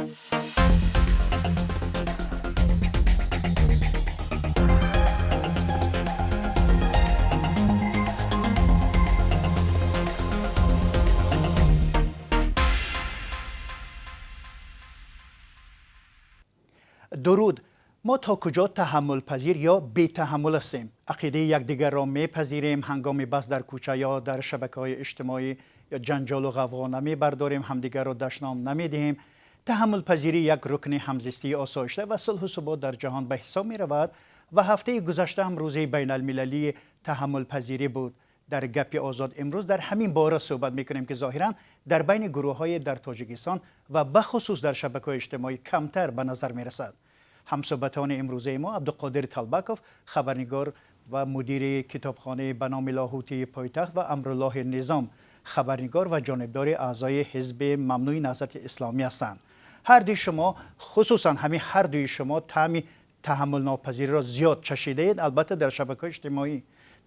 Дуруд. Мо то куҷо таҳаммулпазир ё бетаҳаммул ҳастем? Ақидаи якдигарро мепазирем, ҳангоми баҳс дар кӯча ё дар шабакаҳои иҷтимоӣ ё ҷанҷолу ғавғо намебардорем, ҳамдигарро дашном намедиҳем. Таҳаммулпазирӣ як рукни ҳамзистии осоишта ва сулҳу субот дар ҷаҳон ба ҳисоб меравад ва ҳафтаи гузашта ҳам рӯзи байналмилалии таҳаммулпазирӣ буд. Дар Гапи Озод имрӯз дар ҳамин бора суҳбат мекунем, ки зоҳиран дар байни гурӯҳҳои дар Тоҷикистон ва бахусус дар шабакаҳои иҷтимоӣ камтар ба назар мерасад. Ҳамсуҳбатони имрӯзаи мо Абдуқодир Талбаков, хабарнигор ва мудири китобхонаи ба номи Лоҳутии пойтахт, ва Амруллоҳи Низом, хабарнигор ва ҷонибдори аъзои ҳизби мамнӯи Наҳзати Исломӣ ҳастанд. Ҳар дуи шумо, хусусан ҳамин ҳар дуи шумо, таъми таҳаммулнопазириро зиёд чашидаед. Албатта, дар шабакаҳои иҷтимоӣ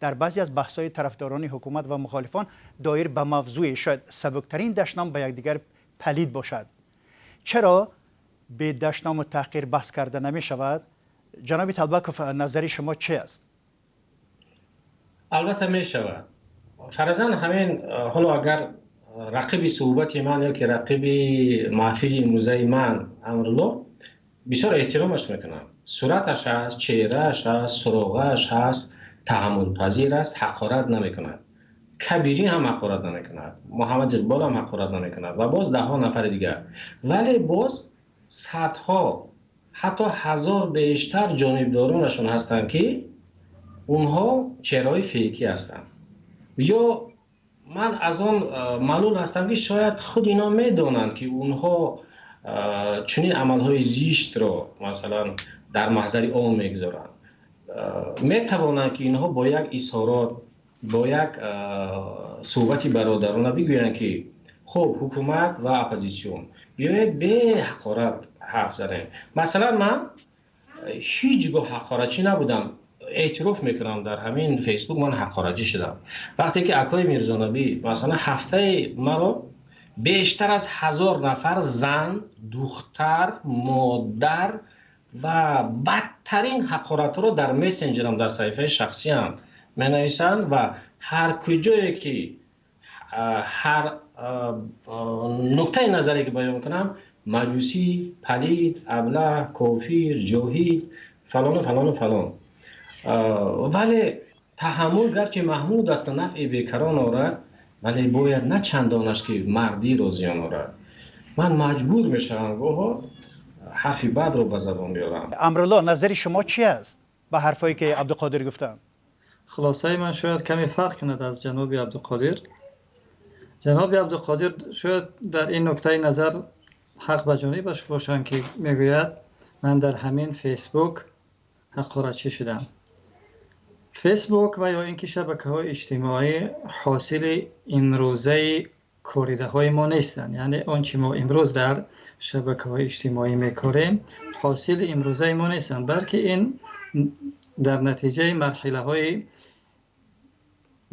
дар баъзе аз баҳсҳои тарафдорони ҳукумат ва мухолифон доир ба мавзӯе шояд сабуктарин дашном ба якдигар палид бошад. Чаро бе дашному таҳқир баҳс карда намешавад? Ҷаноби Талбаков, назари шумо чи аст? Албатта, мешавад. Фарзан, ҳамин ҳоло агар рақиби суҳбати ман ё ки рақиби маҳфили имрӯзаи ман Амрулло, бисёр эҳтиромаш мекунам, сураташ ҳаст, чеҳрааш ҳаст, суроғааш ҳаст, таҳаммулпазир аст, ҳақорат намекунад. Кабирӣ ҳам ҳақорат намекунад, Муҳаммад Иқбол ҳам ҳақорат намекунад ва боз даҳҳо нафари дигар. Вале боз садҳо, ҳатто ҳазор бештар ҷонибдоронашон ҳастанд, ки онҳо чеҳраҳои фейкӣ ҳастанд. Ё ман аз он малул ҳастам, ки шояд худ ино медонанд, ки онҳо чунин амалҳои зиштро, масалан, дар маҳзари ом мегузоранд. Метавонанд, ки инҳо бо як изҳорот, бо як суҳбати бародарона бигӯянд, ки хуб, ҳукумат ва оппозитсион, биёед бе ҳақорат ҳарф занем. Масалан, ман ҳеҷ гоҳ ҳақоратчӣ набудам. Эътироф мекунам, дар ҳамин Фейсбук ман ҳақоратчӣ шудам, вақте ки акои Мирзонабӣ, масалан, ҳафтаи маро бештар аз 1000 нафар зан, духтар, модар ва бадтарин ҳақоратҳоро дар мессенҷерам, дар саҳифаи шахсиам менависанд ва ҳар куҷое ки ҳар нуктаи назаре ки баён кунам, маҷусӣ, палид, аблаҳ, кофир, ҷоҳид, фалону фалону фалон. Вале таҳаммул гарчи маҳмуд асту нафъи бекарон орад, вале бояд на чандонаш, ки мардиро зиён орад. Ман маҷбур мешавам гоҳо ҳарфи бадро ба забон биёрам. Амрулло, назари шумо чи аст ба ҳарфҳое, ки Абдуқодир гуфтанд? Хулосаи ман шояд каме фарқ кунад аз ҷаноби Абдуқодир. Ҷаноби Абдуқодир шояд дар ин нуктаи назар ҳақ ба ҷонибаш бошанд, ки мегӯяд, ман дар ҳамин Фейсбук ҳақоратчӣ шудам. Фейсбук ва ё ин ки шабакаҳои иҷтимоӣ ҳосили имрӯзаи коридаҳои мо нестанд. Яъне он чи мо имрӯз дар шабакаҳои иҷтимоӣ мекорем, ҳосили имрӯзаи мо нестанд, балки ин дар натиҷаи марҳилаҳои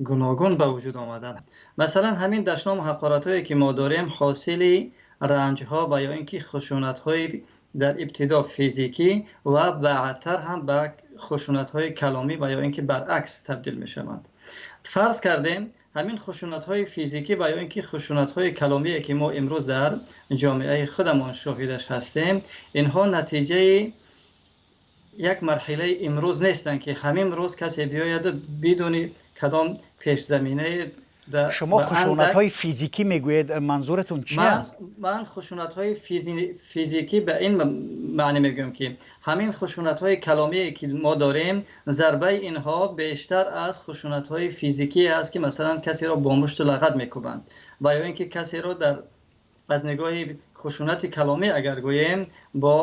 гуногун ба вуҷуд омаданд. Масалан, ҳамин дашному ҳақоратҳое, ки мо дорем, ҳосили ранҷҳо ва ё ин ки хушунатҳои дар ибтидо физикӣ ва баъдтар ҳам ба хушунатҳои каломӣ ва ё ин ки баръакс табдил мешаванд. Фарз кардем, ҳамин хушунатҳои физикӣ ва ё ин ки хушунатҳои каломие, ки мо имрӯз дар ҷомеаи худамон шоҳидаш ҳастем, инҳо натиҷаи як марҳилаи имрӯз нестанд, ки ҳамин рӯз касе биёяду бидуни кадом пешзаминае. Шумо хушунатҳои физикӣ мегӯед, манзуратон чи аст? Ман хушунатҳои физикӣ ба ин маънӣ мегӯям, ки ҳамин хушунатҳои каломие, ки мо дорем, зарбаи инҳо бештар аз хушунатҳои физикӣ аст, ки масалан касеро бо мушту лағат мекӯбанд ва ё ин ки касеро дар аз нигоҳи хушунати каломӣ агар гӯем, бо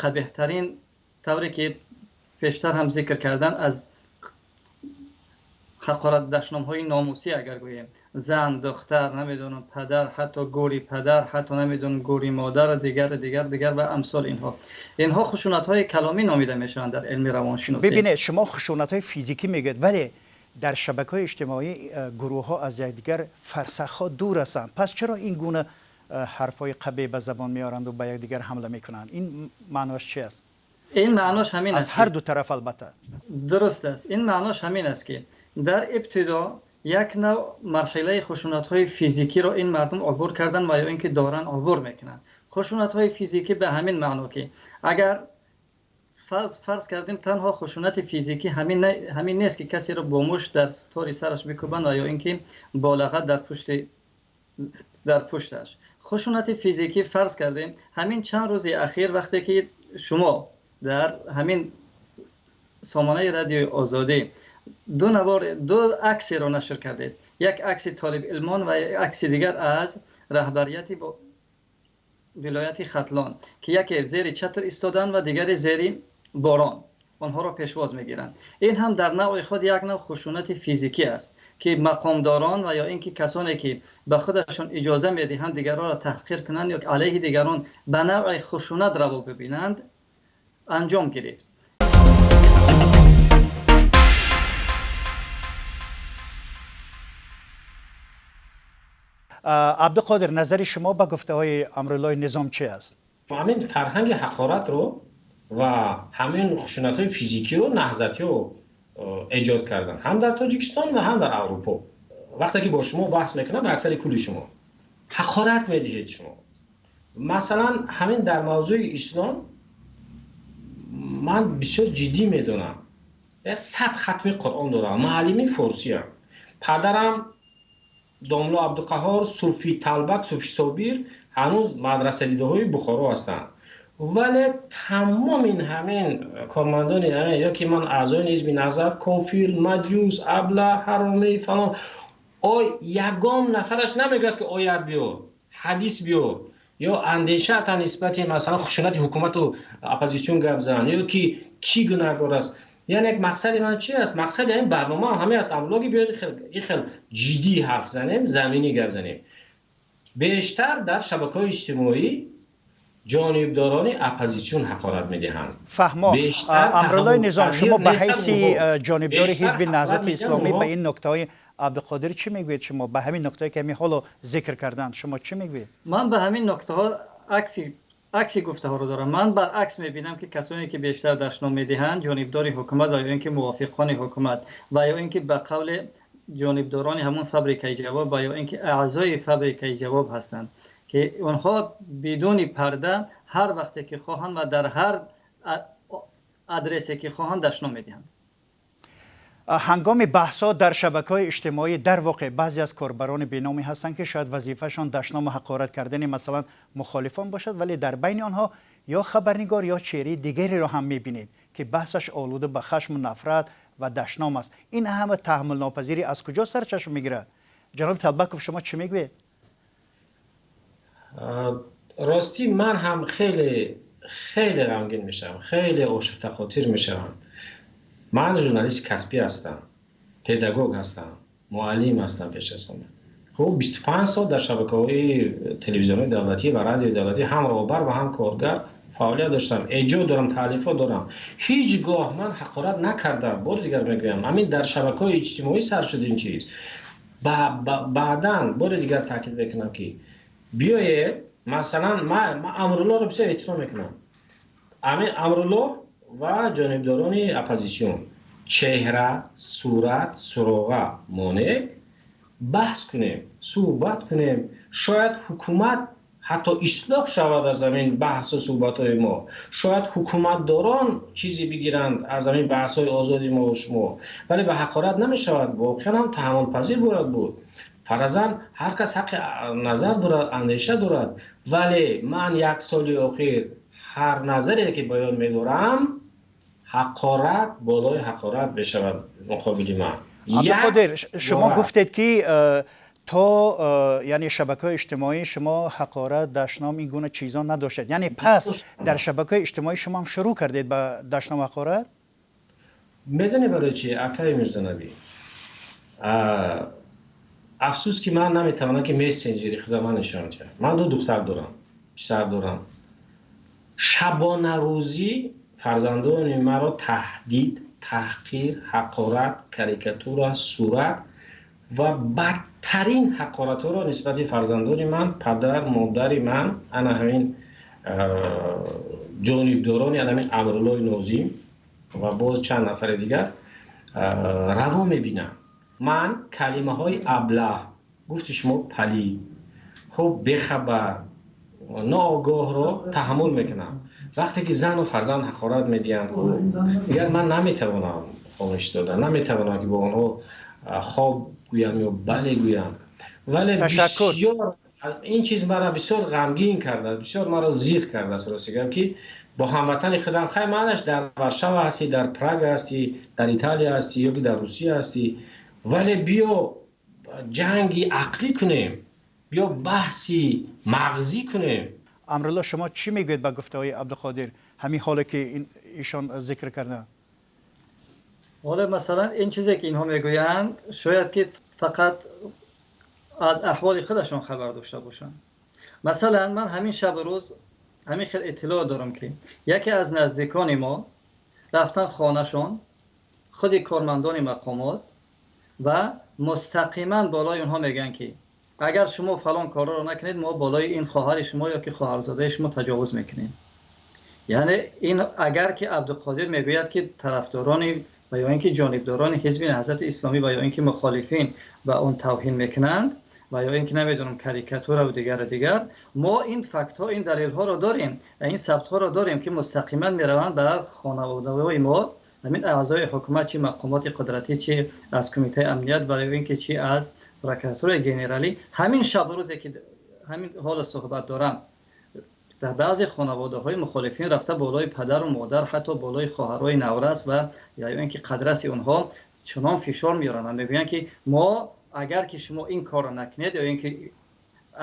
қабеҳтарин тавре ки пештар ҳам зикр кардан, аз ҳақорат, дашномҳои номусӣ агар гӯем, зан, духтар, намедонам, падар, ҳатто гӯри падар, ҳатто намедонам, гӯри модар, дигар, дигар, дигар ва амсол инҳо. Инҳо хушунатҳои каломӣ номида мешаванд дар илми равоншиносӣ. Бибинед, шумо хушунатҳои физикӣ мегӯед, вале дар шабакаҳои иҷтимоӣ гурӯҳҳо аз якдигар фарсахҳо дур ҳастанд. Пас чаро ин гуна حرفای قبیح به زبان میارند و به یکدیگر حمله میکنند. این معناش چی است؟ این معناش همین است، از هر دو طرف البته. درست است. این معناش همین است که در ابتدا یک نوع مرحله خشونت‌های فیزیکی رو این مردم عبور کردن و یا اینکه دارن عبور میکنن. خشونت‌های فیزیکی به همین معنا که اگر فرض کردیم تنها خشونت فیزیکی همین نیست که کسی رو با مشت در تاری سرش بکوبند و یا اینکه با لغت در پشتش. خشونت فیزیکی فرض کردیم همین چند روز اخیر وقتی که شما در همین سامانه رادیو آزادی دو عکس رو نشر کردید، یک عکس طالب علمان و یک عکس دیگر از رهبریت ولایت ختلان که یکی زیر چتر ایستادن و دیگری زیر باران آنها را پیشواز میگیرند. این هم در نوع خود یک نوع خشونت فیزیکی است که مقامداران و یا اینکه کسانی که به خودشان اجازه میدهند دیگران را تحقیر کنند یا علیه دیگران به نوع خشونت روا ببینند انجام گرفت. عبدالقادر، نظر شما به گفته های امرالله نظام چه است؟ همین فرهنگ حقارت رو و همین خشونت های فیزیکی و نهضتی رو ایجاد کردن، هم در تاجیکستان و هم در اروپا. وقتی که با شما بحث میکنم، اکثر کلی شما حقارت میدهید. شما مثلا همین در موضوع اسلام من بسیار جدی میدونم، 100 ختم قرآن دارم، معلمی فارسی ام، پدرم домло Абдуқаҳор, Суфи Талбак, Суфи Собир ҳанӯз мадрасадидаҳои Бухоро ҳастанд. Вале тамом ин ҳамин кормандони ё ки ман аъзои ҳизби Наҳзат, кофир, маҷус, абла, ҳаромӣ, фалон, ой ягон нафараш намегӯяд ки оят биёр, ҳадис биёр ё андешаата нисбати масалан хушунати ҳукумату оппозитсион гап зан ё ки кӣ гунаҳкор аст. Яъне мақсади ман чи аст? Мақсади ҳамин барнома ҳам ҳамин аст. Авлоги биёед ин хел ҷиддӣ ҳарф занем, заминӣ гап занем. Бештар дар шабакаҳои иҷтимоӣ ҷонибдорони оппозитсион ҳақорат медиҳанд. Фаҳмо. Амруллои Низом, шумо ба ҳайси ҷонибдори ҳизби Наҳзати Исломӣ ба ин нуктаҳои Абдуқодир чӣ мегӯед? Шумо ба ҳамин нуктае ки ҳамин ҳоло зикр карданд, шумо чӣ мегӯед? Ман ба ҳамин нуктаҳо акси гуфтаҳоро дорам. Ман баръакс мебинам ки касоне ки бештар дашном медиҳанд ҷонибдори ҳукумат ва ё ин ки мувофиқони ҳукумат ва ё ин ки ба қавли ҷонибдорони ҳамон фабрикаи ҷавоб ва ё ин ки аъзои фабрикаи ҷавоб ҳастанд ки онҳо бидуни парда ҳар вақте ки хоҳанд ва дар ҳар адресе ки хоҳанд дашном медиҳанд. Ҳангоми баҳсҳо дар шабакаҳои иҷтимоӣ дар воқеъ баъзе аз корбарони беномӣ ҳастанд ки шояд вазифаашон дашному ҳақорат кардани масалан мухолифон бошад, вале дар байни онҳо ё хабарнигор ё чеҳраи дигареро ҳам мебинед ки баҳсаш олуда ба хашму нафрат ва дашном аст. Ин ҳама таҳаммулнопазирӣ аз куҷо сарчашма мегирад? Ҷаноби Талбаков, шумо чӣ мегӯед? Ростӣ ман ҳам хеле хеле ғамгин мешавам, хеле ошуфтахотир мешавам. Ман журналисти касбӣ ҳастам, педагог ҳастам, муаллим ҳастам пеш аз ҳама. Хуб, 25 сол дар шабакаҳои телевизионии давлатӣ ва радиои давлатӣ ҳам роҳбар ва ҳам коргар фаъолият доштам, эҷод дорам, таълифот дорам. Ҳеҷ гоҳ ман ҳақорат накардам. Бори дигар мегӯям, ҳамин дар шабакаҳои иҷтимоӣ сар шуд ин чиз. Баъдан бори дигар таъкид мекунам ки биёед, масалан, ман Амруллоҳро бисёр эҳтиром мекунам. Ҳамин Амруллоҳ ва ҷонибдорони оппозитсион чеҳра, сурат, суроға монед, баҳс кунем, суҳбат кунем. Шояд ҳукумат ҳатто ислоҳ шавад аз ҳамин баҳсу суҳбатҳои мо. Шояд ҳукуматдорон чизе бигиранд аз ҳамин баҳсҳои озоди мо ва шумо, вале ба ҳақорат намешавад. Воқеан ҳам таҳаммулпазир бояд буд. Фаразан ҳар кас ҳаққи назар дорад, андеша дорад, вале ман як соли охир ҳар назаре ки баён медорам, ҳақорат болои ҳақорат мешавад муқобили ман. Абдуқодир, шумо гуфтед ки то яъне шабакаҳои иҷтимоӣ шумо ҳақорат, дашном ин гуна чизо надоштед. Яъне пас дар шабакаҳои иҷтимоӣ шумо ҳам шурӯъ кардед ба дашном ҳақорат? Медонӣ барои чи, акаи Мирзонабӣ? Афсӯс ки ман наметавонам ки мессенҷери худа ман нишон диҳам. Ман 2 духтар дорам, писар дорам. Шабонарӯзӣ фарзандони маро таҳдид, таҳқир, ҳақорат, карикатура, сурат ва бадтарин Тарин ҳақоратҳоро нисбати фарзандони ман, падар, модари ман, ана ҳамин ҷонибдорони ана ҳамин Амруллои Нозим ва боз чанд нафари дигар раво мебинам. Ман калимаҳои аблаҳ, гуфти шумо палид, хуб, бехабар, ноогоҳро таҳаммул мекунам. Вақте ки зану фарзанд ҳақорат медиҳанд, дигар ман наметавонам хомӯш дода, наметавонам ки бо онҳо хоб гӯям ё бале гӯям. Вале бисёр ин чиз маро бисёр ғамгин кардааст, бисёр маро зиқ кардааст. Рости гап, ки бо ҳамватани худам, хай, маънаш, дар Варшава ҳастӣ, дар Прага ҳастӣ, дар Италия ҳастӣ ё ки дар Русия ҳастӣ, вале биё ҷанги ақлӣ кунем, биё баҳси мағзӣ кунем. Амрулло, шумо чӣ мегӯед ба гуфтаҳои Абдуқодир, ҳамин ҳоле ки ишон зикр карданд? Ҳоло, масалан, ин чизе ки инҳо мегӯянд, шояд ки фақат аз аҳволи худашон хабар дошта бошанд. Масалан, ман ҳамин шабу рӯз ҳамин хел иттилоъ дорам, ки яке аз наздикони мо рафтан хонашон худи кормандони мақомот ва мустақиман болои онҳо мегӯянд, ки агар шумо фалон корро накунед, мо болои ин хоҳари шумо ё ки хоҳарзодаи шумо таҷовуз мекунем. Яъне ин агар ки Абдуқодир мегӯяд, ки тарафдорони ва ё ин ки ҷонибдорони Ҳизби Наҳзати Исломӣ ва ё ин ки мухолифин ба он тавҳин мекунанд ва ё ин ки намедонам, карикатура ва дигару дигар, мо ин фактҳо, ин далелҳоро дорем, ин сабтҳоро дорем, ки мустақиман мераванд ба хонаводаҳои мо ҳамин аъзои ҳукумат, чи мақомоти қудратӣ, чи аз Кумитаи амният ва ё ин ки чи аз прокуратураи генералӣ. Ҳамин шабу рӯзе ки ҳамин ҳоло суҳбат дорам, дар баъзе хонаводаҳои мухолифин рафта болои падару модар, ҳатто болои хоҳарҳои наврас ва ё ин ки қадраси онҳо чунон фишор меоранд ва мегӯянд, ки мо агар ки шумо ин корро накунед ё ин ки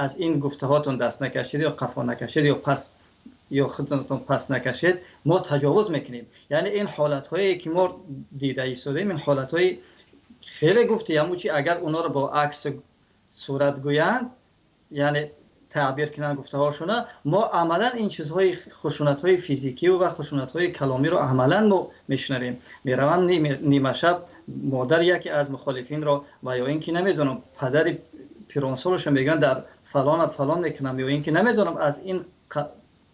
аз ин гуфтаҳотон даст накашед ё қафо накашед ё пас ё худатон пас накашед, мо таҷовуз мекунем. Яъне ин ҳолатҳое ки мо дида истодаем, ин ҳолатҳои хеле гуфти ҳамун чи агар онҳоро бо аксу сурат гӯянд, яъне таъбир кунанд гуфтаҳошона, мо амалан ин чизҳои хушунатҳои физикӣ ва хушунатҳои каломиро амалан мо мешунавем. Мераванд нимашаб модари яке аз мухолифинро ва ё ин ки намедонам, падари пиронсолашо мегӯянд, дар фалонат фалон мекунам ё ин ки намедонам, аз ин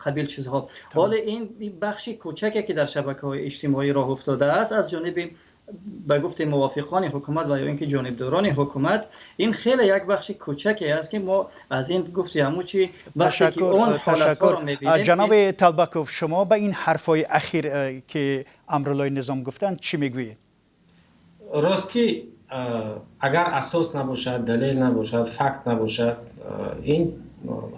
қабил чизҳо. Ҳоле ин бахши кӯчаке ки дар шабакаҳои иҷтимоӣ роҳ уфтодааст аз ҷониби, ба гуфти мувофиқони ҳукумат ва ё ин ки ҷонибдорони ҳукумат, ин хеле як бахши кӯчаке аст, ки мо аз ин гуфти ҳамун чи вақте ки он Ташаккур. ҳолатҳоро мебинем. Ҷаноби Талбаков, шумо ба ин ҳарфҳои ахир, ки Амруллои Низом гуфтанд, чӣ мегӯед? Ростӣ, агар асос набошад, далел набошад, факт набошад, ин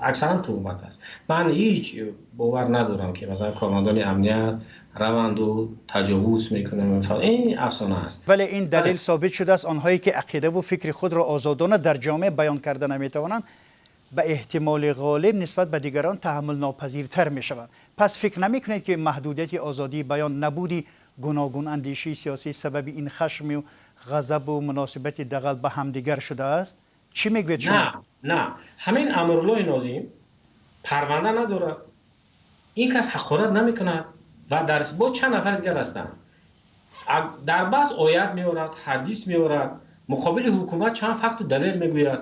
аксаран туҳмат аст. Ман ҳеҷ бовар надорам, ки масалан кормандони амният раванду таҷовуз мекунанд. Ин афсона аст. Вале ин далел собит шудааст: онҳое ки ақидаву фикри худро озодона дар ҷомеа баён карда наметавонанд, ба эҳтимоли ғолиб нисбат ба дигарон таҳаммулнопазиртар мешаванд. Пас фикр намекунед, ки маҳдудияти озодии баён, набуди гуногунандешии сиёсӣ сабаби ин хашму ғазабу муносибати дағал ба ҳамдигар шудааст? Чӣ мегӯед шумо? На, на, ҳамин Амруллои Нозим парванда надорад, ин кас ҳақорат намекунад ва дар бо чанд нафари дигар ҳастанд. Дар баъз оят меорад, ҳадис меорад, муқобили ҳукумат чанд факту далел мегӯяд,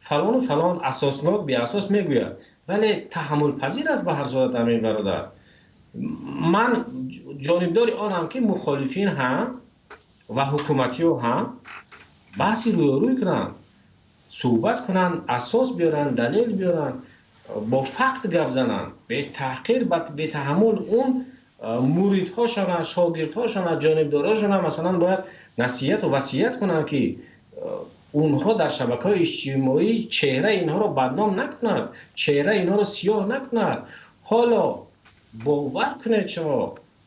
фалону фалон, асоснок, беасос мегӯяд, вале таҳаммулпазир аст. Ба ҳар сурат, ҳамин бародар, ман ҷонибдори онам, ки мухолифин ҳам ва ҳукуматиҳо ҳам баҳси рӯёрӯй кунанд, суҳбат кунанд, асос биёранд, далел биёранд, бо факт гап зананд, бетаҳқир, бетаҳаммул. Он муридҳошона, шогирдҳошона, ҷонибдорҳошона масалан бояд насиҳату васият кунанд, ки онҳо дар шабакаҳои иҷтимоӣ чеҳраи инҳоро бадном накунанд, чеҳраи инҳоро сиёҳ накунанд. Ҳоло бовар кунед шумо,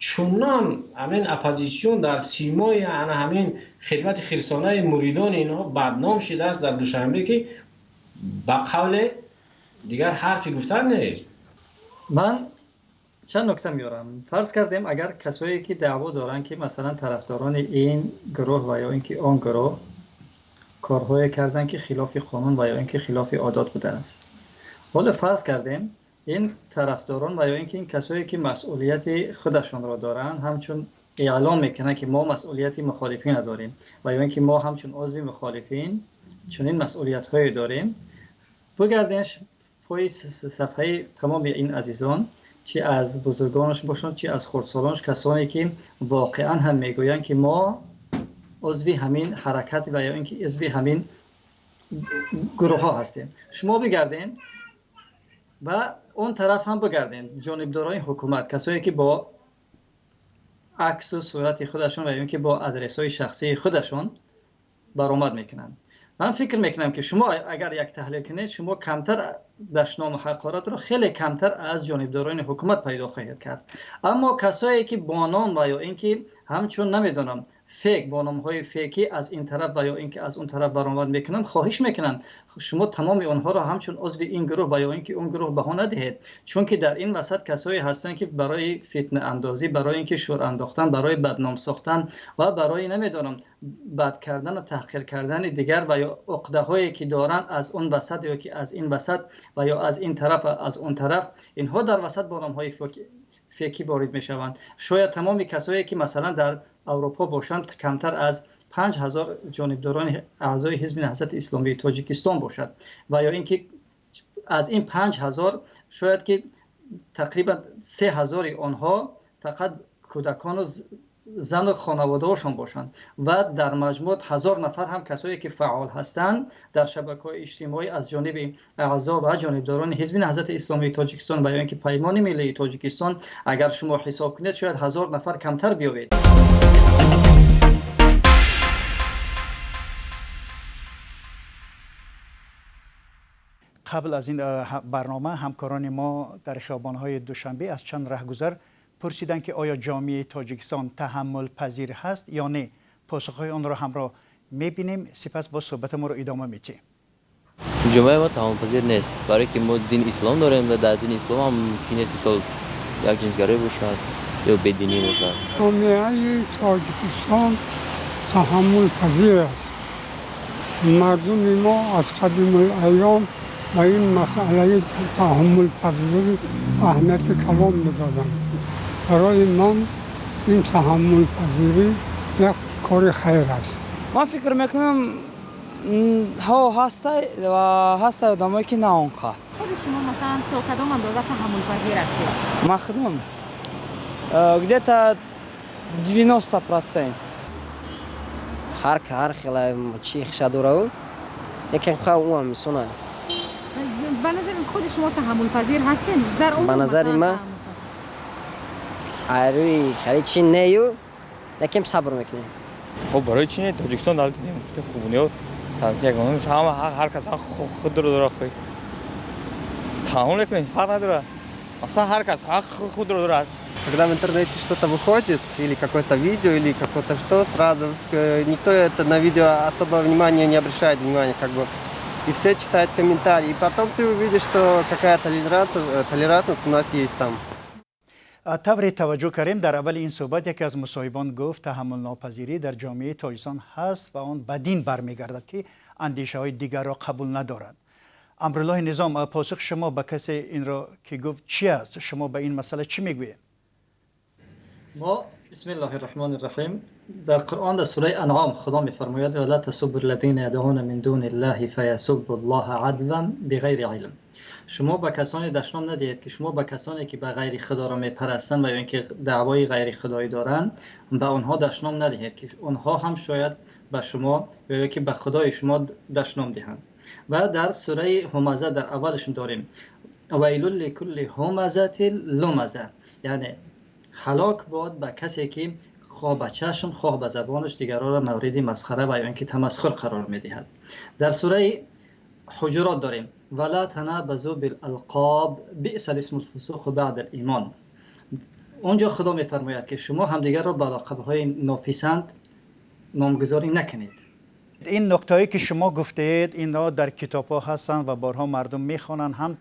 чунон ҳамин оппозитсион дар симои ана ҳамин хидмати хирсонаи муридони инҳо бадном шудааст дар Душанбе, ки ба қавле дигар ҳарфи гуфтан нест. Ман чанд нукта меорам. Фарз кардем, агар касое ки даъво доранд, ки масалан тарафдорони ин гурӯҳ ва ё ин ки он гурӯҳ корҳое карданд, ки хилофи қонун ва ё ин ки хилофи одот будааст, ҳоло фарз кардем, ин тарафдорон ва ё ин ки ин касое ки масъулияти худашонро доранд, ҳамчун эълон мекунанд, ки мо масъулияти мухолифина дорем ва ё ин ки мо ҳамчун узви мухолифин чунин масъулиятҳое дорем, бигардем пои сафҳаи тамоми ин азизон, чӣ аз бузургонаш бошанд, чӣ аз хурдсолонаш, касоне ки воқеан ҳам мегӯянд ки мо узви ҳамин ҳаракат ва ё инки узви ҳамин гурӯҳҳо ҳастем. Шумо бигарден ва он тараф ҳам бигарден, ҷонибдорони ҳукумат, касое ки бо аксу сурати худашон ва ё инки бо адресҳои шахсии худашон баромад мекунанд. Ман фикр мекунам ки шумо агар як таҳлил кунед, шумо камтар дашном ва ҳақоратро хеле камтар аз ҷонибдорони ҳукумат пайдо хоҳед кард. Аммо касое ки бо ном ва ё инки ҳамчун намедонам фейк, бо номҳои фейкӣ аз ин тараф ва ё инки аз он тараф баромад мекунанд, хоҳиш мекунанд шумо тамоми онҳоро ҳамчун узви ин гурӯҳ ва ё инки он гурӯҳ баҳо надиҳед, чунки дар ин васат касое ҳастанд ки барои фитнаандозӣ, барои инки шӯр андохтан, барои бадном сохтан ва барои намедонам бад кардан ва таҳқир кардани дигар ва ё уқдаҳое ки доранд аз он васат ё ки аз ин васат ва ё аз ин тараф ва аз он тараф, инҳо дар васат бо номҳои фейкӣ ворид мешаванд. Шояд тамоми касое ки масалан дар Аврупо бошанд, камтар аз 5000 ҷонибдорони аъзои Ҳизби Наҳзати Исломии Тоҷикистон бошад ва ё инки аз ин 5000 шояд ки тақрибан 3000 онҳо фақат кӯдакон ва зан ва хонаводаҳошон бошанд ва дар маҷмӯъ 1000 нафар ҳам касое ки фаъол ҳастанд дар шабакаҳои иҷтимоӣ аз ҷониби аъзо ва ҷонибдорони Ҳизби Наҳзати Исломии Тоҷикистон ва ё инки Паймони Миллии Тоҷикистон, агар шумо ҳисоб кунед, шояд 1000 нафар камтар биёвед. Қабл аз ин барнома ҳамкорони мо дар хиёбонҳои Душанбе аз чанд раҳгузар пурсиданд ки оё ҷомеаи Тоҷикистон таҳаммулпазир ҳаст ё не. Посухҳои онро ҳамроҳ мебинем, сипас боз суҳбати моро идома медиҳем. Ҷомеаи мо таҳаммулпазир нест, барое ки мо дини ислом дорем ва дар дини ислом ҳам мумкин нест мисол як ҷинсгароӣ бошад ё бединӣ бошад. Ҷомеаи Тоҷикистон таҳаммулпазир аст. Мардуми мо аз қадимулайём ба ин масъалаи таҳаммулпазирӣ аҳамияти калон медоданд. Барои ман ин таҳаммулпазирӣ як кори хайр аст. Ман фикр мекунам, ҳо, ҳастай ва ҳастай одамое ки на он қадр. Худи шумо масалан то кадом андоза таҳаммулпазир ҳастед? Ман худам где-то 90%. Ҳар ка ҳар хела чи хиша дорау, лекин ха ӯ ҳам инсона. Ба назари худи шумо таҳаммулпазир ҳастед? Дар умум Ба назари масалан ман айрӯи хеле чи нею, лекин сабр мекунем. Хуб, барои чи не? Тоҷикистон давлати демократии хуббунёд, давлати ягона, ҳама ҳар кас ҳақ худро дорад, худ таҳаммул мекунед, фарқ надорад, масалан ҳар кас ҳақ худро дорад. Когда в интернете что-то выходит, или какое-то видео, или какое-то что, сразу никто это на видео особо внимания не обращает внимания, как бы. И все читают комментарии. И потом ты увидишь, что какая толерантность у нас есть там. Тавре таваҷҷӯҳ кардем, дар аввали ин суҳбат яке аз мусоҳибон гуфт, таҳаммулнопазирӣ дар ҷомеаи Тоҷикистон ҳаст ва он ба дин бармегардад, ки андешаҳои дигарро қабул надорад. Амруллоҳи Низом, посух шумо ба касе инро ки гуфт чӣ аст? Шумо ба ин масъала чӣ мегӯед? Мо, бисмиллоҳи рраҳмони рраҳим, дар Қуръон, дар сураи Анъом Худо мефармояд: ва ла тасуббу аллазина ядъуна мин дуни ллаҳи фаясуббу ллоҳа адван биғайри илм. Шумо ба касоне дашном надиҳед, ки шумо ба касоне ки ба ғайри худоро мепарастанд ва ё инки даъвои ғайри худоӣ доранд, ба онҳо дашном надиҳед, ки онҳо ҳам шояд ба шумо ё ки ба худои шумо дашном диҳанд. Ва дар сураи Ҳумаза дар аввалаш дорем: вайлун ликулли ҳумазатин лумаза, яъне ҳалок бод ба касе ки хоҳ ба чашм, хоҳ ба забонаш дигаронро мавриди масхара ва ё инки тамасхур қарор медиҳад. Дар сураи Ҳуҷурот дорем: вала танабазу билалқоб биса лисму лфусуқу баъда лимон. Онҷо Худо мефармояд, ки шумо ҳамдигарро ба лақабҳои нописанд номгузорӣ накунед. Ин нуктаҳое ки шумо гуфтаед, инҳо дар китобҳо ҳастанд ва борҳо мардум мехонанд, ҳам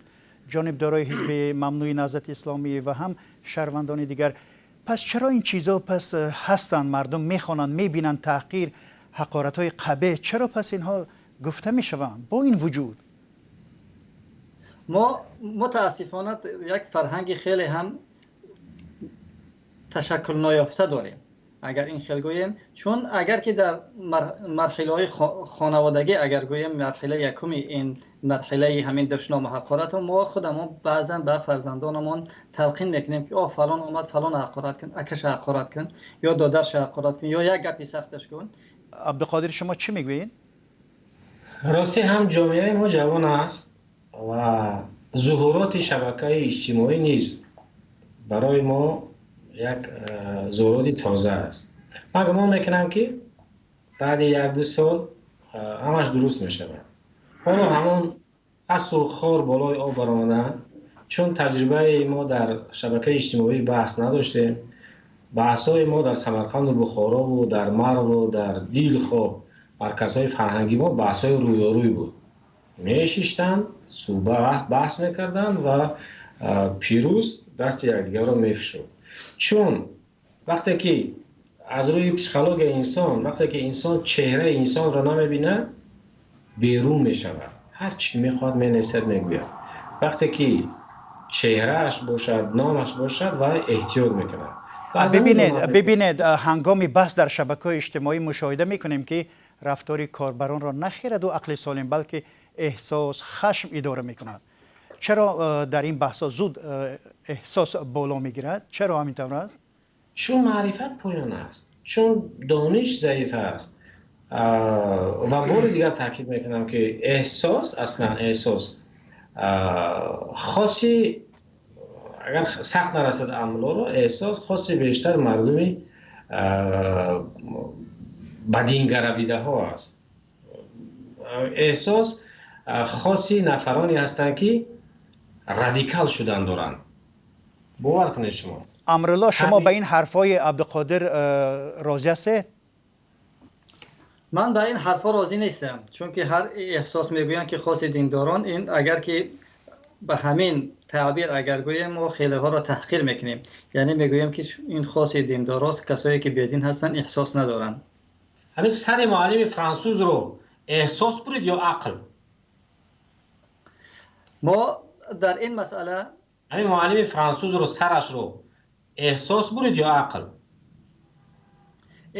ҷонибдорои ҳизби мамнӯи Наҳзати Исломӣ ва ҳам шаҳрвандони дигар. Пас чаро ин чизо пас ҳастанд, мардум мехонанд, мебинанд, таҳқир, ҳақоратҳои қабеҳ, чаро пас инҳо гуфта мешаванд бо ин вуҷуд? Мо мутаассифона як фарҳанги хеле ҳам ташаккулноёфта дорем. Агар ин хел гӯем, чун агар ки дар марҳилаҳои хонаводагӣ агар гӯем, марҳилаи якуми ин марҳилаи ҳамин душном ва ҳақорат, мо худамон баъзан ба фарзандонамон талқин мекунем, ки о, фалон омад, фалон ҳақорат кун, акаша ҳақорат кун ё додарша ҳақорат кун ё як гапи сахташ кун. Абдуқодир, шумо чӣ мегӯед? Ростӣ ҳам ҷомеаи мо ҷавон аст ва зуҳуроти шабакаи иҷтимоӣ низ барои мо як зуҳуроти тоза аст. Ман гумон мекунам, ки баъди 1-2 сол ҳамаш дуруст мешавад. Ҳоло ҳамон асу хор болои об баромаданд, чун таҷрибаи мо дар шабакаи иҷтимоӣ баҳс надоштем. Баҳсҳои мо дар Самарқанду Бухорову дар Марву дар дилхоҳ марказҳои фарҳангӣ мо баҳсҳои рӯёрӯй буд. Мешиштанд, баҳс мекарданд ва пирӯз дасти якдигарро мефишурд. Чун вақте ки аз рӯи психологияи инсон, вақте ки инсон чеҳраи инсонро намебинад, берун мешавад, ҳар чӣ ки мехоҳад менависад, мегӯяд. Вақте ки чеҳрааш бошад, номаш бошад, вай эҳтиёт мекунад. Бибинед, ҳангоми баҳс дар шабакаҳои иҷтимоӣ мушоҳида мекунем, ки рафтори корбаронро на хираду ақли солим, балки эҳсос, хашм идора мекунад. Чаро дар ин баҳсҳо зуд эҳсос боло мегирад? Чаро ҳамин тавр аст? Чун маърифат поён аст, чун дониш заиф аст. Ва бори дигар таъкид мекунам, ки эҳсос аслан эҳсос хоси, агар сахт нарасад амлоро, эҳсос хоси бештар мардуми ба дин гаравидаҳо аст. Эҳсос хоси нафароне ҳастанд, ки радикал шудан доранд. Бовар кунед шумо. Амрулло, шумо ба ин ҳарфҳои Абдуқодир розӣ ҳастед? Ман ба ин ҳарфҳо розӣ нестам, чунки ҳар эҳсос мегӯянд, ки хоси диндорон, ин агар ки ба ҳамин таъбир агар гӯем, мо хелеҳоро таҳқир мекунем. Яъне мегӯем, ки ин хоси диндорост, касое ки бедин ҳастанд эҳсос надоранд. Ҳамин сари муаллими франсузро эҳсос бурид ё ақл? Мо дар ин масъала ҳамин муаллими франсузро сарашро эҳсос бурид ё ақл?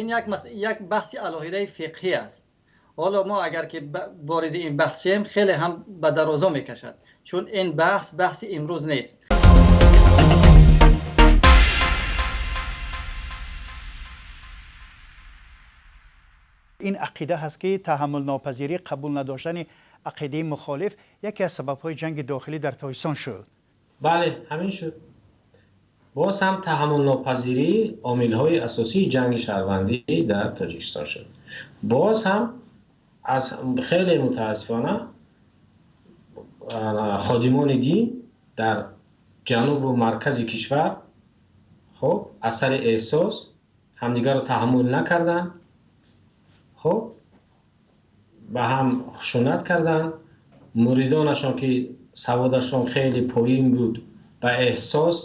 Ин як баҳси алоҳидаи фиқҳӣ аст. Ҳоло мо агар ки вориди ин баҳс шем, хеле ҳам ба дарозо мекашад, чун ин баҳс баҳси имрӯз нест. Ин ақида ҳаст, ки таҳаммулнопазирӣ, қабул надоштани ақидаи мухолиф яке аз сабабҳои ҷанги дохилӣ дар Тоҷикистон шуд. Бале, ҳамин шуд. Боз ҳам таҳаммулнопазирӣ омилҳои асосии ҷанги шаҳрвандӣ дар Тоҷикистон шуд. Боз ҳам аз хеле мутаассифона ходимони дин дар ҷанубу маркази кишвар, хоб, аз сари эҳсос ҳамдигарро таҳаммул накарданд, хоб, ба ҳам хушунат карданд. Муридонашон, ки саводашон хеле поин буд, ба эҳсос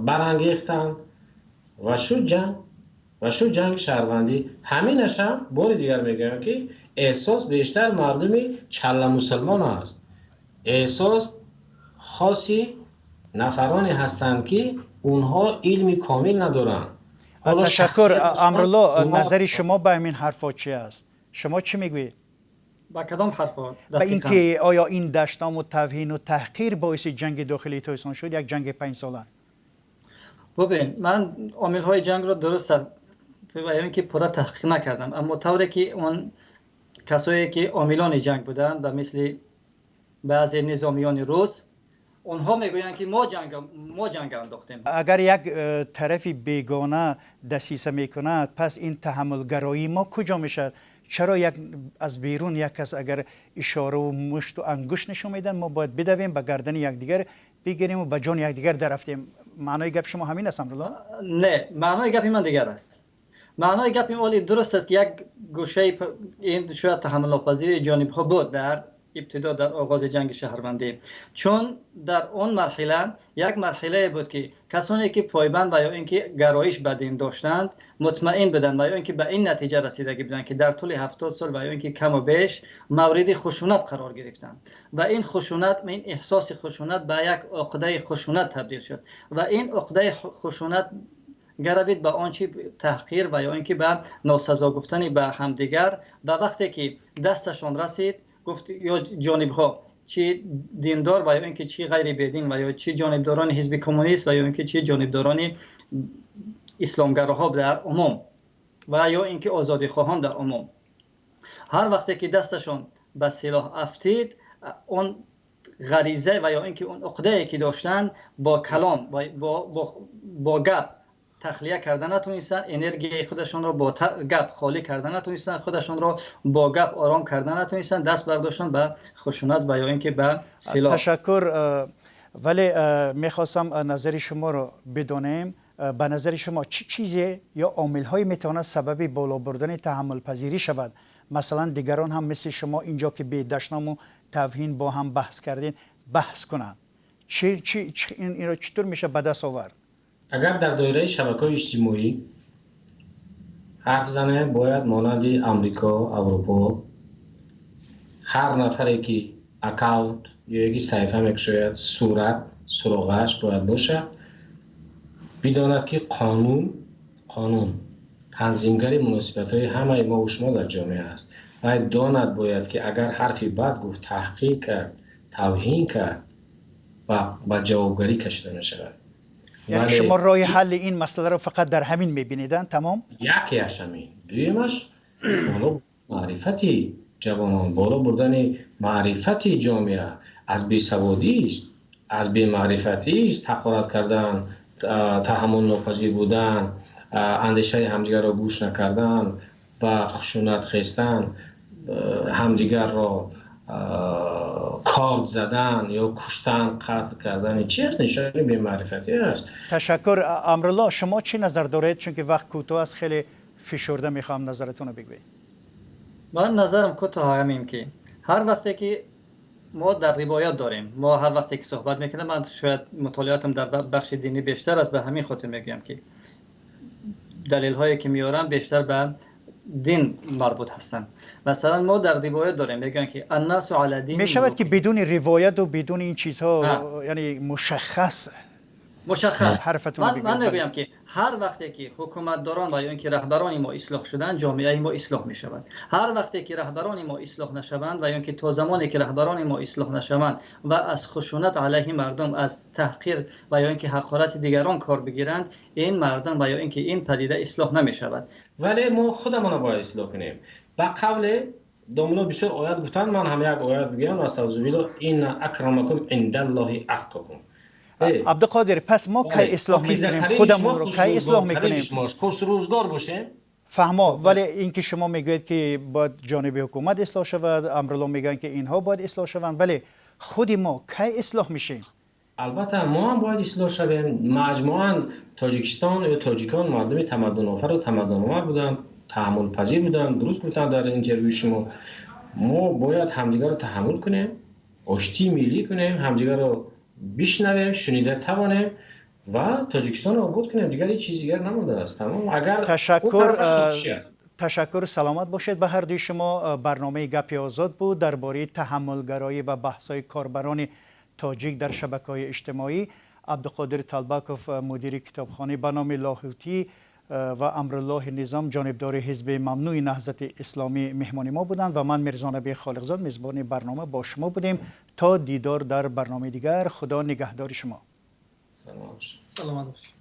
барангехтанд ва шуд ҷанг, ва шуд ҷанги шаҳрвандӣ. Ҳаминашам бори дигар мегӯям, ки эҳсос бештар мардуми чалламусулмон аст. Эҳсос хоси нафароне ҳастанд, ки онҳо илми комил надоранд. Ташаккур. Амрулло, назари шумо ба ҳамин ҳарфҳо чи аст? Шумо чӣ мегӯед? Ба кадом ҳарфҳо? Ба ин ки оё ин дашному тавҳину таҳқир боиси ҷанги дохилии Тоҷикистон шуд, як ҷанги 5сола? Бубин, ман омилҳои ҷангро дуруст ва ин ки пурра таҳқиқ накардам, аммо тавре ки он касое ки омилони ҷанг буданд, ба мисли баъзе низомиёни рус, онҳо мегӯянд, ки мо ҷанг андохтем. Агар як тарафи бегона дасиса мекунад, пас ин таҳаммулгароии мо куҷо мешавад? Чаро як аз берун як кас агар ишораву мушту ангушт нишон медиҳад, мо бояд бидавем, ба гардани якдигар бигирем ва ба ҷони якдигар дарафтем? Маънои гапи шумо ҳамин аст, Амрулло? Не, маънои гапи ман дигар аст. Маънои гапи оли дуруст аст, ки як гӯшаи ин шояд таҳаммулнопазири ҷонибҳо буд дар ибтидо, дар оғози ҷанги шаҳрвандӣ, чун дар он марҳила як марҳилае буд, ки касоне ки пойбанд ва ё ин ки гароиш ба дин доштанд, мутмаин буданд ва ё ин ки ба ин натиҷа расидагӣ буданд, ки дар тӯли 70 сол ва ё ин ки каму беш мавриди хушунат қарор гирифтанд ва ин хушунат, ин эҳсоси хушунат ба як уқдаи хушунат табдил шуд ва ин уқдаи хушунат Гаравид ба он чи таҳқир ва ё ин ки ба носазо гуфтани ба ҳамдигар, ба вақте ки дасташон расид, гуфт ё ҷонибҳо, чи диндор ва ё ин ки чи ғайри бедин, ва ё чи ҷонибдорони ҳизби коммунист, ва ё ин ки чи ҷонибдорони исломгароҳо дар умум, ва ё ин ки озодихоҳон дар умум, ҳар вақте ки дасташон ба силоҳ афтид, он ғариза ва ё ин ки он уқдае ки доштанд, бо калом, бо гап тахлия карда натонистанд, энергияи худашонро бо гап холӣ карда натонистанд, худашонро бо гап ором карда натонистанд, даст бардоштанд ба хушунат ва ё ин ки ба силоҳ. Ташаккур, вале мехостам назари шуморо бидонем. Ба назари шумо, чӣ чизе ё омилҳое метавонад сабаби боло бурдани таҳаммулпазирӣ шавад? Масалан, дигарон ҳам мисли шумо инҷо, ки бедашному тавҳин бо ҳам баҳс кардед, баҳс кунанд. Инро чطور میشه به دست آورد؟ Агар дар доираи шабакаҳои иҷтимоӣ ҳарф занем, бояд монанди Амрико, Аврупо, ҳар нафаре ки аккаунт ё яки саҳифа мекушояд, сурат, суроғааш бояд бошад, бидонад, ки қонун танзимгари муносибатҳои ҳамаи мову шумо дар ҷомеа аст. Вай донад бояд, ки агар ҳарфи бад гуфт, таҳқир кард, тавҳин кард, ба ҷавобгарӣ кашида мешавад. Яъне шумо роҳи ҳалли ин масъаларо фақат дар ҳамин мебинед, тамом? Якеаш ҳамин. Дуюмаш, боло маърифати ҷавонон, боло бурдани маърифати ҷомеа. Аз бесаводист, аз бемаърифатист ҳақорат кардан, таҳаммулнопазир будан, андешаи ҳамдигарро гӯш накардан, ба хушунат хестан, ҳамдигарро корд задан ё куштан, қатл кардани чи аст? Нишони бемаърифатӣ аст. Ташаккур. Амрулло, шумо чӣ назар доред? Чунки вақт кӯтоҳ аст, хеле фишурда мехоҳам назаратонро бигӯед. Ман назарам кӯтоҳ ҳамин, ки ҳар вақте ки мо дар ривоят дорем, мо ҳар вақте ки суҳбат мекунем, ман шояд мутолиотам дар бахши динӣ бештар аст, ба ҳамин хотир мегӯям, ки далелҳое ки меорам, бештар ба дин марбут ҳастанд. Масалан, мо дар ривоят дорем, мегӯянд, ки الناس على دين Мешавад, ки бидуни ривояту бидуни ин чизҳо, яъне мушаххас мушаххас ҳарфатон. Ман мегӯям, ки ҳар вақте ки ҳукуматдорон ва ё ин ки раҳбарони мо ислоҳ шуданд, ҷомеаи мо ислоҳ мешавад. Ҳар вақте ки раҳбарони мо ислоҳ нашаванд, ва ё ин ки то замоне ки раҳбарони мо ислоҳ нашаванд ва аз хушунат алайҳи мардум, аз таҳқир ва ё ин ки ҳақорати дигарон кор бигиранд, ин мардум ва ё ин ки ин падида ислоҳ намешавад. Вале мо худамонро бояд ислоҳ кунем. Ба қавле домулло бисёр оят гуфтанд, ман ҳам як оят бигӯям: астағфируллоҳ, إن أكرمكم عند الله أتقاكم. Абдуқодир, пас мо кай ислоҳ мекунем худамонро, кай ислоҳ мекунем? Хушрӯзгор бошем. Фаҳмо, вале ин ки шумо мегӯед, ки бояд ҷониби ҳукумат ислоҳ шавад, Амрулло мегӯянд, ки инҳо бояд ислоҳ шаванд, вале худи мо кай ислоҳ мешем? Албатта, мо ҳам бояд ислоҳ шавем. Маҷмӯан Тоҷикистон ё тоҷикон мардуми тамаддунофару тамаддуновар буданд, таҳаммулпазир буданд. Дуруст гуфтанд дар интервюи шумо. Мо бояд ҳамдигарро таҳаммул кунем, оштии миллӣ кунем, ҳамдигарро бишнавем, шунида тавонем ва Тоҷикистонро обод кунем. Дигар ҳеҷ чиз дигар намондааст, тамом. Агар Ташаккур, ташаккур, саломат бошед ба ҳар дуи шумо. Барномаи Гапи озод буд дар бораи таҳаммулгароӣ ва баҳсҳои корбарони тоҷик дар шабакаҳои иҷтимоӣ. Абдуқодир Талбаков, мудири китобхонаи ба номи Лоҳутӣ, ва Амруллоҳи Низом, ҷонибдори ҳизби мамнӯи Наҳзати Исломӣ, меҳмони мо буданд ва ман, Мирзонаби Холиқзод, мезбони барнома бо шумо будем. То дидор дар барномаи дигар, Худо нигаҳдори шумо. Саломат бошед.